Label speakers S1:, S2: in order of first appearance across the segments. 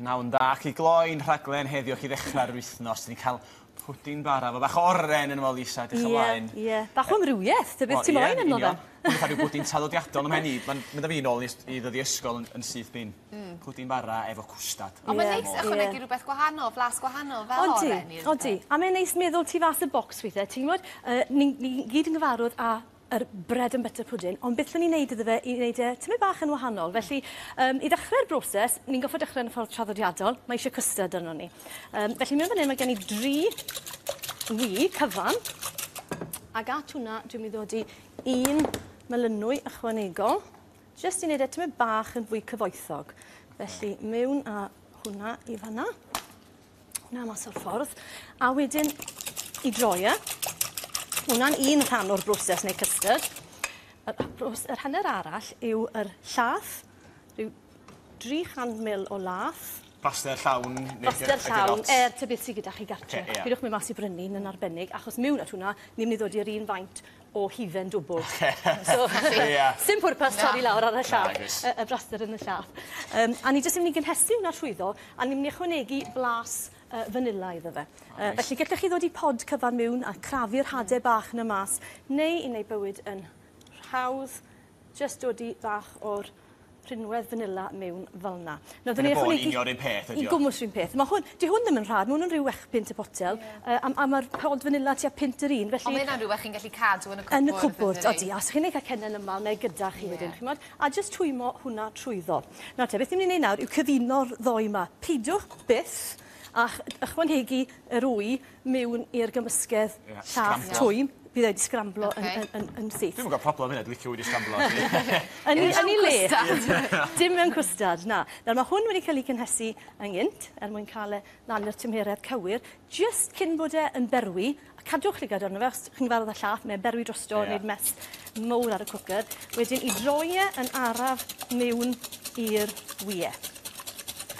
S1: Pnawn da ac i gloi'n rhaglen heddiw ac i ddechrau'r wythnos, ni'n cael pwdin bara efo bach o oren yno fo Lisa, edrych ymlaen.
S2: Ie, ie. Bach o amrywiaeth, ta beth ti moyn ynddo fe?
S1: Mae'n fatha rhyw bwdin traddodiadol ym mhen i, ma'n mynd â fi nôl i i ddyddi ysgol yn yn syth bin. Pwdin bara efo cwstad.
S3: Ond mae'n neis ychwanegu rhywbeth gwahanol, flas gwahanol fel oren i'r
S2: Odi, a mae'n neis meddwl tu fas y bocs weithe, ti'n gwbod, yy ni ni gyd yn gyfarwydd â yr bread and butter pudding, ond beth 'llen ni neud iddo fe i neud e tymed bach yn wahanol. Felly yym i ddechrau'r broses, ni'n goffod dechre yn y ffordd traddodiadol, mae isie custard arnon ni. Yym felly mewn fan 'yn mae gen i dri wy cyfan, ag at hwnna dwi'n myn' i ddodi un melynwy ychwanegol, jyst i neud e tymed bach yn fwy cyfoethog. Felly mewn â hwnna i fan 'na. Hwnna mas o'r ffordd. A wedyn i droi e. Hwnna'n un rhan o'r broses neu custard. Yr bros- yr hanner arall yw yr llath, rhyw 300 mil o lath.
S1: Braster llawn neu
S2: Braster llawn, er ta beth sy gyda chi gartre.
S1: Oce, ie.
S2: Pidwch myn' mas i brynu un yn arbennig, achos miwn at hwnna, ni myn' i ddod i'r un faint o hufen dwbwl. So
S1: Ia.
S2: sim pwrpas torri lawr ar y llath.
S1: Nagos.
S2: Y y braster yn y llath. Yym a ni jyst yn myn' i gynhesu wnna trwyddo a ni myn' i ychwanegu blas yy vanilla iddo fe.
S1: O neis.
S2: Felly gellech chi ddod i pod cyfan miwn a crafu'r hade bach 'na mas neu i neud bywyd yn rhawdd jyst dodi bach o'r rhinwedd vanilla miwn fel 'na. Nawr
S1: Yn y bôn union 'r un peth ydi o?
S2: I gwmws 'r un peth. Ma' hwn 'di hwn ddim yn rhad ma' 'wn yn ryw 6 punt y potel. Yy a m- a ma'r pod vanilla tua punt yr un felly...
S3: Ond ma' ynna'n rwbeth chi'n gallu cadw yn y cwpwrdd
S2: Yn y cwpwrdd odi a os chi'n neud cacene'n ymal mae gyda chi wedyn ch'mod? A jyst twymo hwnna trwyddo. Nawr te beth ni myn' i neud nawr yw cyfuno'r ddou 'ma. Pidwch byth â ychwanegu yr wy miwn i'r gymysgedd llath twym. Bydd e 'di sgramblo yn yn yn yn syth.
S1: Dwi'm yn gwel' problem hynna dwi licio wy 'di sgramblo.
S2: Yn 'i yn 'i le. Dim mewn cwstard na. Nawr ma' hwn wedi ca'l 'i cynhesu yng ngynt er mwyn ca'l e lan i'r tymheredd cywir jyst cyn bod e yn berwi a cadwch llygad arno fe os chi'n gyfarwydd â llath mae e'n berwi drosto yeah. neud mess mowr ar y cwcer. Wedyn 'i droi e yn araf miwn i'r wye.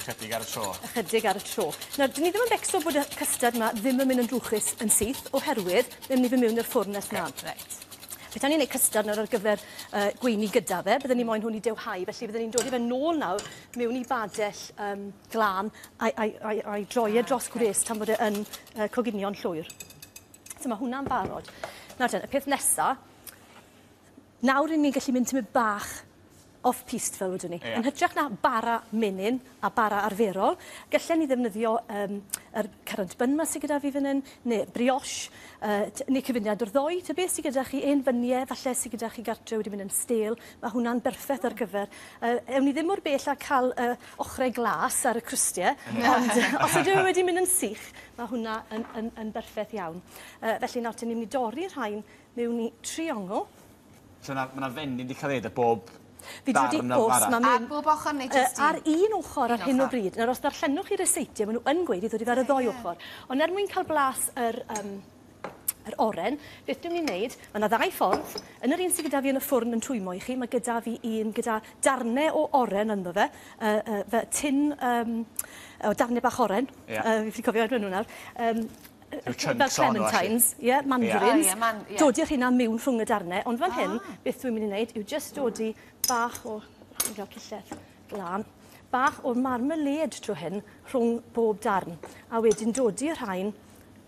S1: Ychydig ar y tro.
S2: Ychydig ar y tro. Nawr 'dyn ni ddim yn becso bod y cystad 'ma ddim yn mynd yn drwchus yn syth oherwydd ddim myn' i fyn' miwn i'r ffwrn nes mlan.
S3: Reit.
S2: Petai ni'n neud cystad nawr ar gyfer yy gweini gyda fe bydden ni moyn hwn i dewhau felly bydden ni'n dod i fe nôl nawr miwn i badell yym glân a'i a'i a'i a'i droi e dros gwres tan bod e yn yy coginio'n llwyr. So ma' hwnna'n barod. Nawr ten y peth nesa nawr 'yn ni'n gallu mynd tymed bach off piste fel wedwn ni.
S1: Ie.
S2: Yn hytrach na bara menyn a bara arferol gallen ni ddefnyddio yym yr currant bun 'ma sy gyda fi fyn 'yn ne' brioche yy t- ne' cyfuniad o'r ddou ta beth sy gyda chi hen fynie falle sy gyda chi gartre wedi mynd yn stêl ma' hwnna'n berffeth ar gyfer yy ewn ni ddim mor bell â ca'l y ochre glas ar y crystie ond os ydyw e wedi mynd yn sych ma' hwnna yn yn yn berffeth iawn. Yy felly nawr 'te ni myn' i dorri rhain mewn i triongl.
S1: So 'na ma' 'na fenyn 'di ca'l ei neud ar bob
S2: Fi 'di dodi
S1: darn o'r
S2: o's
S1: bara?
S2: ma'
S3: Ar bob ochor neu jyst un?
S2: Ar un ochor ar
S3: Un
S2: hyn o
S3: ochor.
S2: bryd. Nawr os ddarllenwch chi'r ryseitiau ma' n'w yn gweud i ddod i fe ar y ddou ochor. Ond er mwyn ca'l blas yr yym yr oren beth dwi myn' i neud ma' 'na ddau ffordd. Yn yr un sy gyda fi yn y ffwrn yn twymo i chi ma' gyda fi un gyda darne o oren ynddo fe yy yy fe tin yym o darne bach oren.
S1: Ie.
S2: Yy fi ffili cofio enw n'w nawr. Yym
S1: Rhyw chunks
S2: fel
S1: ohonno felly.
S2: clementines, ie, mandarins.
S3: O ie, man- ie.
S2: Dodi'r rheina miwn rhwng y darne, ond fan hyn, beth dwi'n mynd i wneud yw jyst dodi bach o, fi'n cael cillell glân, bach o marmalade tro hyn rhwng bob darn, a wedyn dodi y rhain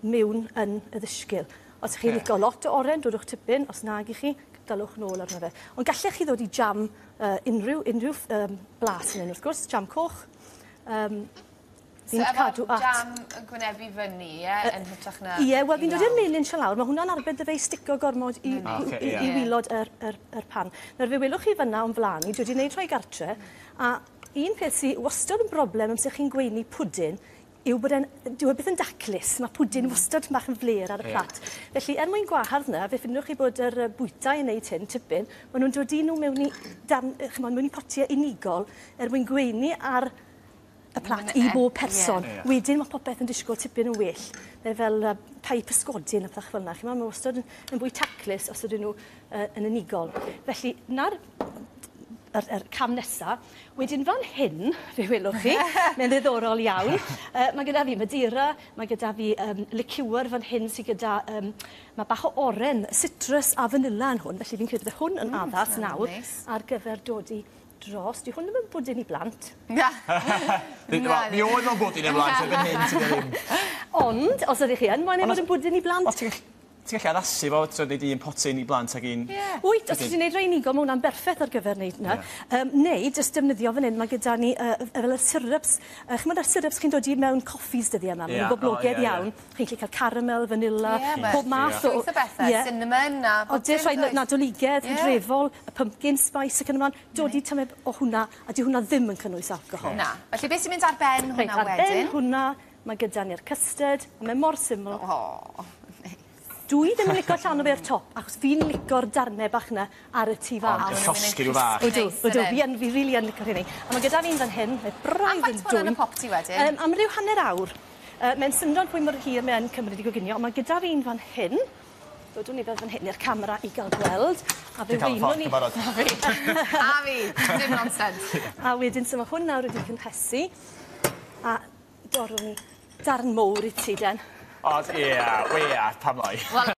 S2: miwn yn y ddysgil. Os ych chi'n licio lot o oren, dodwch tipyn, os nag 'ych chi, dylwch nôl arno fe. Ond gallech chi ddod i jam uh, unrhyw, unrhyw um, blas yn hyn, wrth gwrs, jam coch. Um,
S3: So
S2: Fi'n
S3: efo
S2: cadw at...
S3: jam yn gwynebu fyny, ie, yn hytrach na...
S2: Ie, wel fi'n dod i'r melyn sia lawr, ma' hwnna'n arbed 'da fe i stico gormod i
S1: Ah,
S2: i
S1: ocê,
S2: i
S1: ie.
S2: i wilod yr yr yr pan. Nawr fe welwch chi fynna o'n flan i, dwi 'di neud rhai gartre, a un peth sy wastod yn broblem amser chi'n gweini pwdin yw bod e'n dyw e byth yn daclus, ma' pwdin wastad tipyn bach yn flêr ar y plat. Felly er mwyn gwahardd 'na, fe ffindwch chi bod yr yy bwytai yn neud hyn tipyn, ma' nw'n dodi n'w mewn i darn yy ch'mod mewn i potie unigol er mwyn gweini ar y plat i bob person.
S1: Ie.
S2: Wedyn ma' popeth yn disgwl tipyn yn well. Mae fel yy pei pysgodyn a pethe fel 'na ch'mo' ma' wastod yn yn fwy taclus os ydyn nhw yy yn unigol. Felly 'na'r yr yr cam nesa. Wedyn fan hyn, fe welwch chi, mae'n ddiddorol iawn. Yy ma' gyda fi Madeira, ma' gyda fi yym liqueur fan hyn sy gyda yym ma' bach o oren, citrus a vanilla yn hwn, felly fi'n credu bydde hwn yn addas nawr ar gyfer dodi dros. Di hwn ddim yn bwdin i blant.
S3: Na.
S1: Mi oedd o'n bwdin i blant erbyn hyn, ti ddim.
S2: Ond, os ydych chi yn, mae'n ei fod yn bwdin i blant.
S1: Os ti'n Ti'n gallu addasu fo, ti'n gwneud un potyn i blant ac un...
S3: Ie.
S2: Wyt, os ti'n gwneud rhai unigol, mae hwnna'n berffaith ar gyfer wneud hwnna. Yeah. Neu, jyst defnyddio fan hyn, mae gyda ni fel y syrups. Chimod y syrups chi'n dod i mewn coffis dyddiau yma, maen nhw'n boblogaidd iawn. Chi'n gallu cael caramel, vanilla, pob math o...
S3: Llwyth o bethau, cinnamon a...
S2: O, dim rhai nadoligedd, hydrefol, y pumpkin spice ac yn y blaen. Dod i tamed o hwnna, a di hwnna ddim yn cynnwys alcohol.
S3: Na. Felly beth sy'n mynd ar ben hwnna wedyn?
S2: Ar ben hwnna, mae gyda ni'r custard, a mae mor syml.
S3: O.
S2: Dwi ddim yn licio llanw fe i'r top, achos fi'n licio'r darnau bach yna ar y tu fas.
S1: Ond llosgi rhyw fach.
S2: Ydw, ydw, fi yn, fi rili yn licio hynny. A mae gyda fi'n fan hyn, mae braidd yn dwym.
S3: Am faint yn y popty wedyn?
S2: Am ryw hanner awr. Mae'n syndod pwy mor hir mae'n cymryd i goginio, ond mae gyda fi'n fan hyn. Dodwn ni fel fan hyn i'r camera i gael gweld. A fe weinwn ni.
S3: A fi. A fi. Dim nonsense.
S2: A wedyn, so mae hwn nawr wedi cynhesu. A dorwn ni darn mowr i ti, Den.
S1: Ond, ie, pam lai.